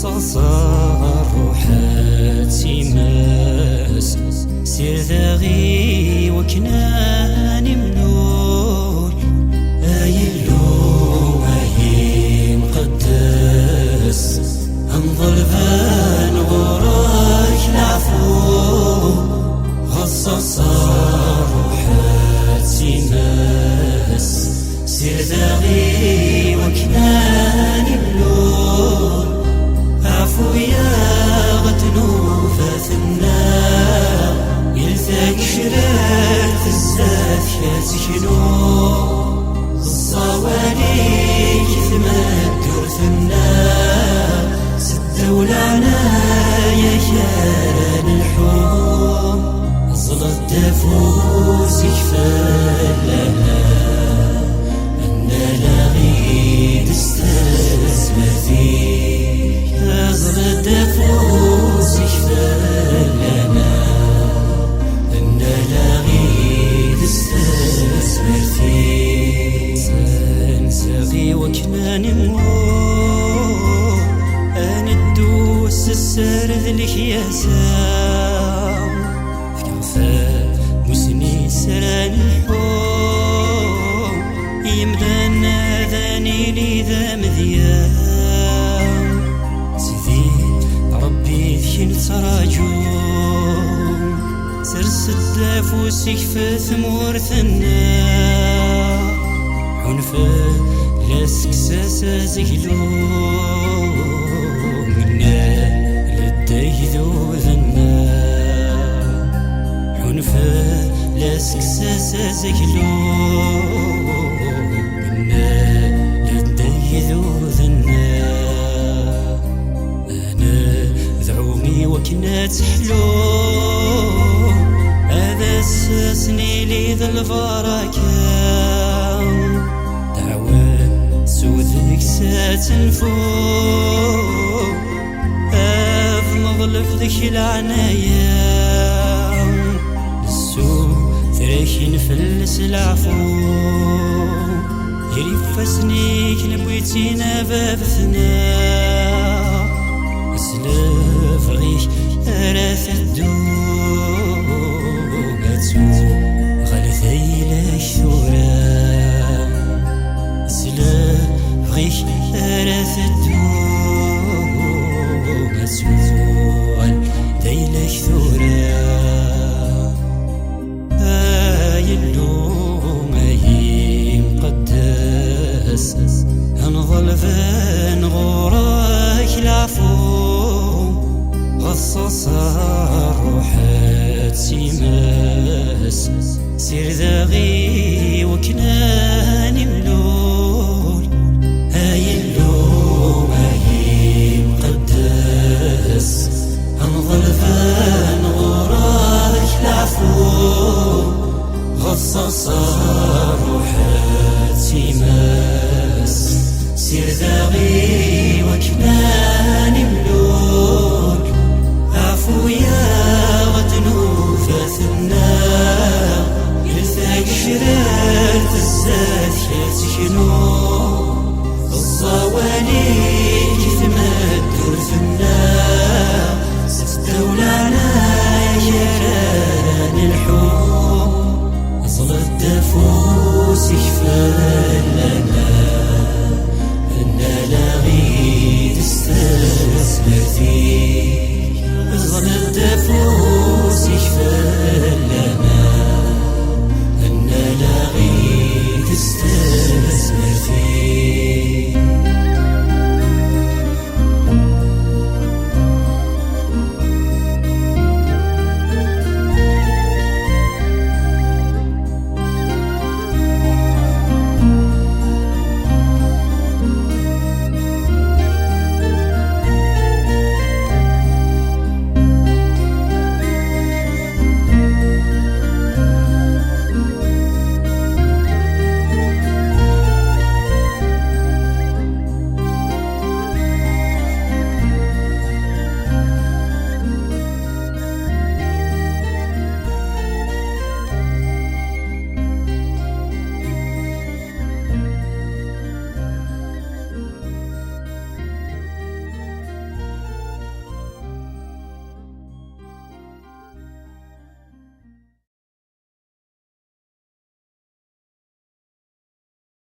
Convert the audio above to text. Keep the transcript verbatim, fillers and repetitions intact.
Ṣaṣa ṛuḥ ad timas, sirdeɣ i wakken ad nimlul. Ay Illu, ay imqeddes, nḍelben ɣur-k leɛfu. Ɣeṣṣaṣa ṛuḥ ad timas, sirdeɣ i wakken ad nimlul. Ɛfu-yaɣ ddnubat-nneɣ, yal tagecrart zdat-k ad teknu. Ẓẓawal-ik i tmeddurt-nneɣ, seddaw leɛnaya-k ara nelḥu. Ẓẓel-d afus-ik fell-aneɣ, ad naleɣ yid-s tazmert-ik. Ẓẓel-d afus-ik fell-aneɣ, ad naleɣ yid-s tazmert-ik. Senseɣ i wakken ad nimɣur, ad neddu s sser d lekyasa. Fkeɣ-t afus-nni s ara nleḥḥu, imdanen ad nili d amedya. Sidi Ṛebbi, deg-k nettraǧu. Sers-d afus-ik f tmurt-nneɣ, ḥun fell-as, kkes-as azeglu, mennal-d agdud-nneɣ. Ḥun fell-as, kkes-as azeglu, mennal-d agdud-nneɣ. Ad nedɛu i wakken ad teḥlu, ad as-nili d lbaraka. Dɛwet s deg-s ad tenfu, ad neɣleb deg leɛnaya. Nessuter-ak fell-as leɛfu. Gar ifassen-ik newwi-tt-in a bab-tneɣ. S lebɣi-k ara teddu, ad tuɣal d ayla-k tura. S lebɣi-k ara teddu, ad tuɣal d ayla-k tura. Ay Illu, ay imqeddes, nḍelben ɣur-k leɛfu. Ɣeṣṣaṣa ṛuḥ ad timas, sirdeɣ i wakken